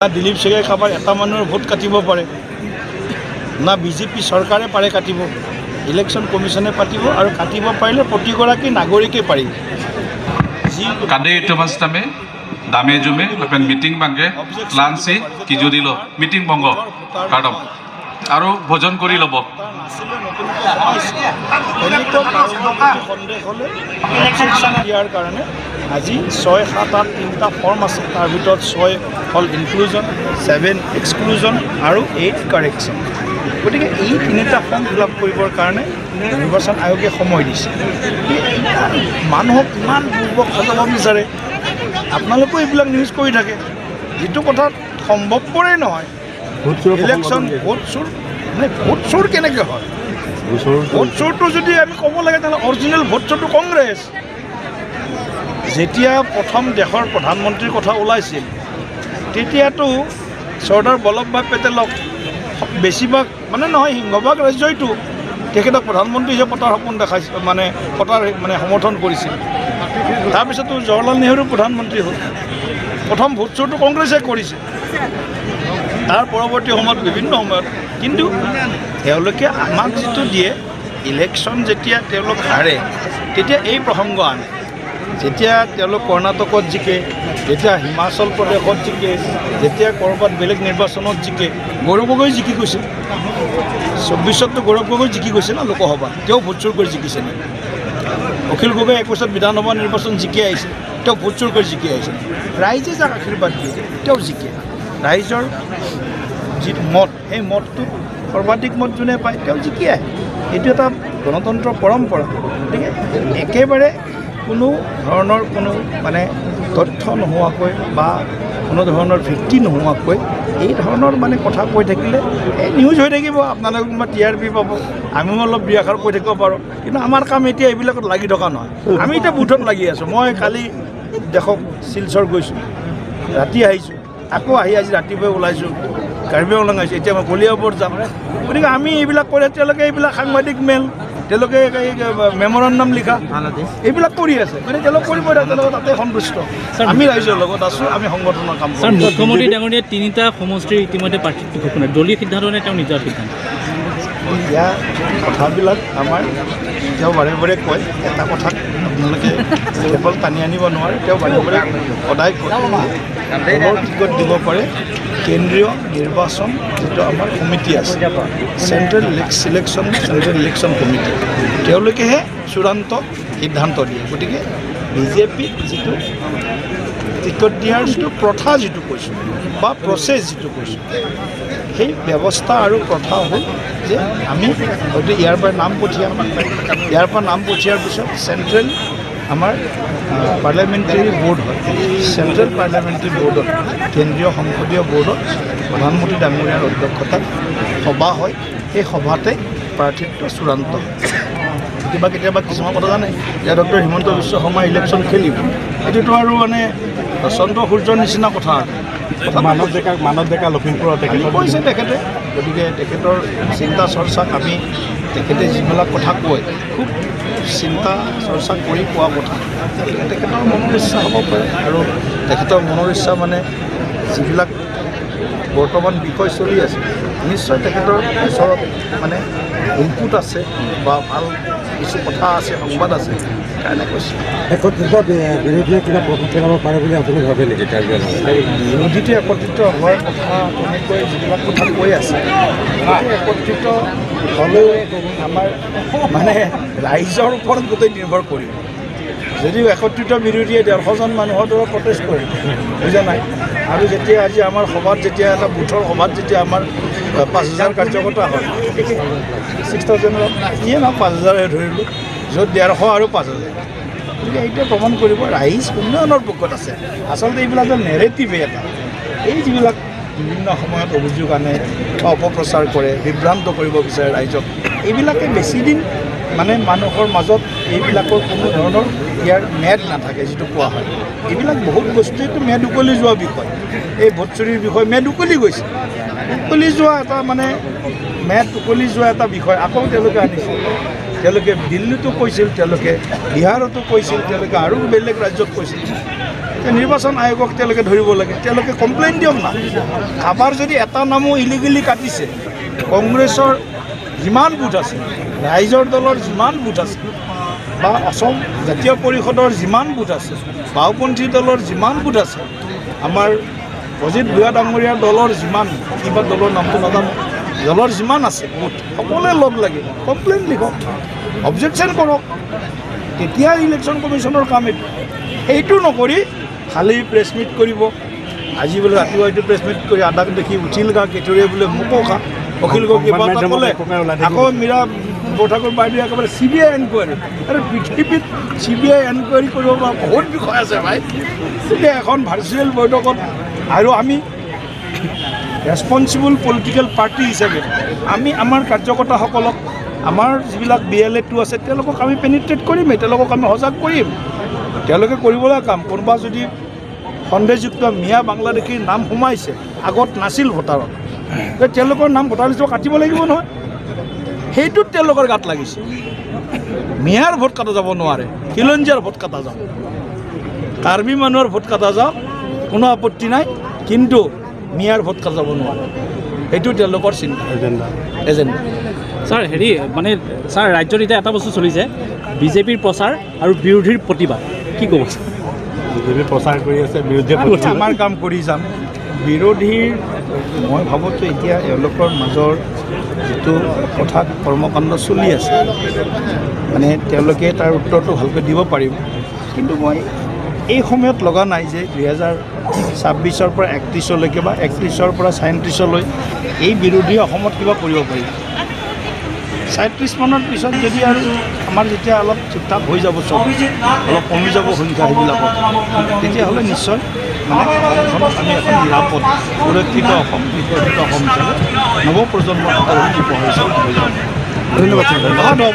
না দিলীপ শইকীয়াই কাৰোবাৰ এটা মানুহৰ ভোট কাটিব পাৰে, না বিজেপি চৰকাৰে পাৰে কাটিব। ইলেকশ্যন কমিশ্যনে পাতিব আৰু কাটিব পাৰিলে প্ৰতিগৰাকী নাগৰিকে পাৰিব। যি Kade itu mas tame dame jume lapen meeting bangke লাঞ্চি কিজু দিল মিটিং ভংগ কাৰ্ডম আৰু ভোজন কৰি ল'ব। তাৰ নাছিলে, নতুনকৈ সোমাইছে, তেনেকুৱা কাৰোবাৰ প্ৰতি সন্দেহ হ'লে অবজেকশ্যন দিয়াৰ কাৰণে আজি 6, 7, 8 তিনিটা ফৰ্ম আছে। তাৰ ভিতৰত 6 হ'ল ইনক্লুজন, 7 এক্সক্লুজন আৰু 8 কাৰেকশ্যন। গতিকে এই তিনিটা ফৰ্ম ফিল আপ কৰিবৰ কাৰণে নিৰ্বাচন আয়োগে সময় দিছে। গতিকে ইমান মানুহক ইমান বুৰ্বক সজাব বিচাৰে। আপোনালোকেও এইবিলাক নিউজ কৰি থাকে, যিটো কথাত সম্ভৱপৰেই নহয়। ইলেকশ্যন ভোট চোৰ মানে ভোট চোৰ কেনেকৈ হয়? ভোট চোৰটো যদি আমি ক'ব লাগে, তেনেহ'লে অৰিজিনেল ভোট চোৰটো কংগ্ৰেছ। যেতিয়া প্ৰথম দেশৰ প্ৰধানমন্ত্ৰীৰ কথা ওলাইছিল, তেতিয়াতো চৰ্দাৰ বল্লভভাই পেটেলক বেছিভাগ মানে নহয়, সিংহভাগ ৰাজ্যইতো তেখেতক প্ৰধানমন্ত্ৰী হিচাপে পতাৰ সপোন দেখাইছিল, মানে পতাৰ মানে সমৰ্থন কৰিছিল। তাৰপিছতো জৱাহৰলাল নেহৰু প্ৰধানমন্ত্ৰী হ'ল। প্ৰথম ভোট চোৰটো কংগ্ৰেছে কৰিছে। তাৰ পৰৱৰ্তী সময়ত বিভিন্ন সময়ত কিন্তু তেওঁলোকে আমাক যিটো দিয়ে, ইলেকশ্যন যেতিয়া তেওঁলোক হাৰে তেতিয়া এই প্ৰসংগ আনে। যেতিয়া তেওঁলোক কৰ্ণাটকত জিকে, যেতিয়া হিমাচল প্ৰদেশত জিকে, যেতিয়া ক'ৰবাত বেলেগ নিৰ্বাচনত জিকে, গৌৰৱ গগৈ জিকি গৈছে। 24ততো গৌৰৱ গগৈ জিকি গৈছে ন লোকসভাত, তেওঁ ভোট চুৰ কৰি জিকিছে নেকি? অখিল গগৈ 21ত বিধানসভা নিৰ্বাচন জিকি আহিছে, তেওঁ ভোট চুৰ কৰি জিকি আহিছে? ৰাইজে যাক আশীৰ্বাদ দিয়ে তেওঁ জিকে। ৰাইজৰ যিটো মত, সেই মতটোত সৰ্বাধিক মত যোনে পায় তেওঁ জিকি আহে। এইটো এটা গণতন্ত্ৰৰ পৰম্পৰা। গতিকে একেবাৰে কোনো ধৰণৰ কোনো মানে তথ্য নোহোৱাকৈ বা কোনো ধৰণৰ ভিত্তি নোহোৱাকৈ এই ধৰণৰ মানে কথা কৈ থাকিলে এই নিউজ হৈ থাকিব। আপোনালোকে কোনোবা টিআৰপি পাব, আমিও অলপ দুই এষাৰ কৈ থাকিব পাৰোঁ। কিন্তু আমাৰ কাম এতিয়া এইবিলাকত লাগি থকা নহয়। আমি এতিয়া বুথত লাগি আছোঁ। মই কালি দেখক শিলচৰ গৈছোঁ, ৰাতি আহিছোঁ, আকৌ আহি আজি ৰাতিপুৱাই ওলাইছোঁ, কাৰ্বি আংলং আহিছোঁ, এতিয়া মই কলিয়াবৰ যাম। গতিকে আমি এইবিলাক কৰে, তেওঁলোকে এইবিলাক সাংবাদিক মেল, তেওঁলোকে মেমৰাণ্ডাম লিখা এইবিলাক কৰি আছে। গতিকে তেওঁলোক কৰিব, তেওঁলোকে তাতে সন্তুষ্ট। আমি ৰাইজৰ লগত আছোঁ, আমি সংগঠনৰ কাম ছাৰ, কৰোঁ। মুখ্যমন্ত্ৰী ডাঙৰীয়াই তিনিটা সমষ্টিৰ ইতিমধ্যে প্ৰাৰ্থিত্ব ঘোষণা, দলীয় সিদ্ধান্ত নে তেওঁ নিজৰ সিদ্ধান্ত? এতিয়া কথাবিলাক আমাৰ তেওঁ বাৰে বাৰে কয়, এটা কথাক আপোনালোকে কেৱল টানি আনিব নোৱাৰে। তেওঁ বাৰে বাৰে সদায় কয়, দলৰ টিকট দিব পাৰে কেন্দ্ৰীয় নিৰ্বাচন যিটো আমাৰ সমিতি আছে, চেণ্ট্ৰেল ইলেকশ্যন কমিটি, তেওঁলোকেহে চূড়ান্ত সিদ্ধান্ত দিয়ে। গতিকে বিজেপিক যিটো টিকট দিয়াৰ যিটো প্ৰথা যিটো কৈছোঁ বা প্ৰচেছ যিটো কৈছোঁ, সেই ব্যৱস্থা আৰু প্ৰথা হ'ল যে আমি হয়তো ইয়াৰ পৰা নাম পঠিয়াম। ইয়াৰ পৰা নাম পঠিয়াৰ পিছত চেণ্ট্ৰেল আমাৰ পাৰ্লিয়ামেণ্টাৰী বৰ্ড হয়, চেণ্ট্ৰেল পাৰ্লিয়ামেণ্টাৰী বৰ্ডত, কেন্দ্ৰীয় সংসদীয় বৰ্ডত প্ৰধানমন্ত্ৰী ডাঙৰীয়াৰ অধ্যক্ষতাত সভা হয়। সেই সভাতে প্ৰাৰ্থিত্ব চূড়ান্ত হয়। কেতিয়াবা কেতিয়াবা কিছুমান কথা জানে, এতিয়া ডক্টৰ হিমন্ত বিশ্ব শৰ্মা ইলেকশ্যন খেলিব, এইটোতো আৰু মানে চন্দ্ৰ সূৰ্যৰ নিচিনা কথা আৰু কথাটো। মানৱ ডেকা লখিমপুৰৰ আমি তেখেতৰ কৈছে তেখেতে। গতিকে তেখেতৰ চিন্তা চৰ্চাক আমি, তেখেতে যিবিলাক কথা কয় খুব চিন্তা চৰ্চা কৰি কোৱা কথা। গতিকে তেখেতৰ মনৰ ইচ্ছা হ'ব পাৰে আৰু তেখেতৰ মনৰ ইচ্ছা মানে যিবিলাক বৰ্তমান বিষয় চলি আছে, নিশ্চয় তেখেতৰ ওচৰত মানে ইনপুট আছে বা ভাল কিছু কথা আছে, সংবাদ আছে, সেইকাৰণে কৈছে। একত্ৰিত বিৰোধীয়ে কিবা প্ৰভাৱ পেলাব পাৰে বুলি আপুনি ভাবে নেকি কাৰ্বি আংলঙত? বিৰোধীটো একত্ৰিত হোৱাৰ কথা তেনেকৈ যিবিলাক কথা কৈ আছে, সেইটো একত্ৰিত হ'লেও আমাৰ মানে ৰাইজৰ ওপৰত গোটেই নিৰ্ভৰ কৰিব। যদিও একত্ৰিত বিৰোধীয়ে 150জন মানুহৰ দ্বাৰা প্ৰটেষ্ট কৰে, বুজা নাই। আৰু যেতিয়া আজি আমাৰ সভাত যেতিয়া এটা বুথৰ সভাত যেতিয়া আমাৰ 5,000 কাৰ্যকৰ্তা হয়, 6,000ত যিয়ে নহওক 5,000 ধৰিলোঁ, য'ত 150 আৰু 5,000, গতিকে এইটোৱে প্ৰমাণ কৰিব ৰাইজ উন্নয়নৰ পক্ষত আছে। আচলতে এইবিলাক যে নেৰেটিভে এটা, এই যিবিলাক বিভিন্ন সময়ত অভিযোগ আনে বা অপপ্ৰচাৰ কৰে, বিভ্ৰান্ত কৰিব বিচাৰে ৰাইজক, এইবিলাকে বেছিদিন মানে মানুহৰ মাজত এইবিলাকৰ কোনো ধৰণৰ ইয়াৰ ম্যাদ নাথাকে। যিটো কোৱা হয়, এইবিলাক বহুত বস্তুৱেতো ম্যাদ উকলি যোৱা বিষয়। এই ভোট চুৰিৰ বিষয় ম্যাদ উকলি গৈছে, উকলি যোৱা এটা মানে ম্যাদ উকলি যোৱা এটা বিষয় আকৌ তেওঁলোকে আনিছে। তেওঁলোকে দিল্লীতো কৈছিল, তেওঁলোকে বিহাৰতো কৈছিল, তেওঁলোকে আৰু বেলেগ ৰাজ্যত কৈছিল। নিৰ্বাচন আয়োগক তেওঁলোকে ধৰিব লাগে। তেওঁলোকে কমপ্লেইন দিয়ক না। কাৰোবাৰ যদি এটা নামো ইলিগেলি কাটিছে, কংগ্ৰেছৰ যিমান বুথ আছে, ৰাইজৰ দলৰ যিমান বুথ আছে, বা অসম জাতীয় পৰিষদৰ যিমান বুথ আছে, বাওঁপন্থী দলৰ যিমান বুথ আছে, আমাৰ অজিত ভূঞা ডাঙৰীয়াৰ দলৰ যিমান, কিবা দলৰ নামটো নাজানো, দলৰ যিমান আছে বুথ, সকলোৱে লগ লাগি কমপ্লেইন লিখক, অবজেকশ্যন কৰক। তেতিয়া ইলেকশ্যন কমিশ্যনৰ কাম এইটো। সেইটো নকৰি খালি প্ৰেছ মিট কৰিব। আজি বোলে ৰাতিপুৱা এইটো প্ৰেছ মিট কৰি আদাক দেখি উঠিল গা কেঁতুৰীয়ে বোলে মোকো খা। অখিল গগৈ কিবা এটা ক'লে, আকৌ মীৰা বৰঠাকুৰ বাইদেৱে একেবাৰে চিবিআই এনকুৱাৰী। আৰু পৃথিৱীত চিবিআই এনকুৱাৰী কৰিব পৰা বহুত বিষয় আছে ভাই। এতিয়া এখন ভাৰ্চুৱেল বৈঠকত আৰু আমি ৰেচপনচিবল পলিটিকেল পাৰ্টি হিচাপে আমি আমাৰ কাৰ্যকৰ্তাসকলক, আমাৰ যিবিলাক বিএলএ 2 আছে, তেওঁলোকক আমি পেনিট্ৰেট কৰিমেই, তেওঁলোকক আমি সজাগ কৰিম। তেওঁলোকে কৰিবলৈ কাম, কোনোবা যদি সন্দেহযুক্ত মিয়া বাংলাদেশীৰ নাম সোমাইছে, আগত নাছিল ভোটাৰত, তেওঁলোকৰ নাম ভোটাৰ লিষ্টত কাটিব লাগিব নহয়। সেইটোত তেওঁলোকৰ গাত লাগিছে। মিয়াৰ ভোট কাটা যাব নোৱাৰে, খিলঞ্জীয়াৰ ভোট কাটা যাব, কাৰ্বি মানুহৰ ভোট কাটা যাওক, কোনো আপত্তি নাই, কিন্তু মিয়াৰ ভোট কাটা যাব নোৱাৰে। সেইটো তেওঁলোকৰ চিন্তা, এজেণ্ডা। এজেণ্ডা। ছাৰ, হেৰি মানে ছাৰ, ৰাজ্যত এতিয়া এটা বস্তু চলিছে, বিজেপিৰ প্ৰচাৰ আৰু বিৰোধীৰ প্ৰতিবাদ। কি ক'ব? বিজেপি প্ৰচাৰ কৰি আছে, বিৰোধীয়ে আমি আমাৰ কাম কৰি যাম। বিৰোধীৰ মই ভাবোঁ যে এতিয়া এওঁলোকৰ মাজৰ যিটো কথা কৰ্মকাণ্ড চলি আছে, মানে তেওঁলোকে তাৰ উত্তৰটো ভালকৈ দিব পাৰিব। কিন্তু মই এই সময়ত লগা নাই যে 2026ৰ পৰা 31লৈকে বা 31ৰ পৰা 37লৈ এই বিৰোধী অসমত কিবা কৰিব পাৰিব। 37 মানৰ পিছত যদি আৰু আমাৰ যেতিয়া অলপ ঠিক ঠাক হৈ যাব, চব অলপ কমি যাব সংখ্যা সেইবিলাকৰ, তেতিয়াহ'লে নিশ্চয় মানে অসমখনত আমি এখন নিৰাপদ সুৰক্ষিত অসম, বিকশিত অসম হিচাপে নৱপ্ৰজন্মৰ হাতত উপহাৰ হিচাপে হৈ যাব। ধন্যবাদ। ধন্যবাদ।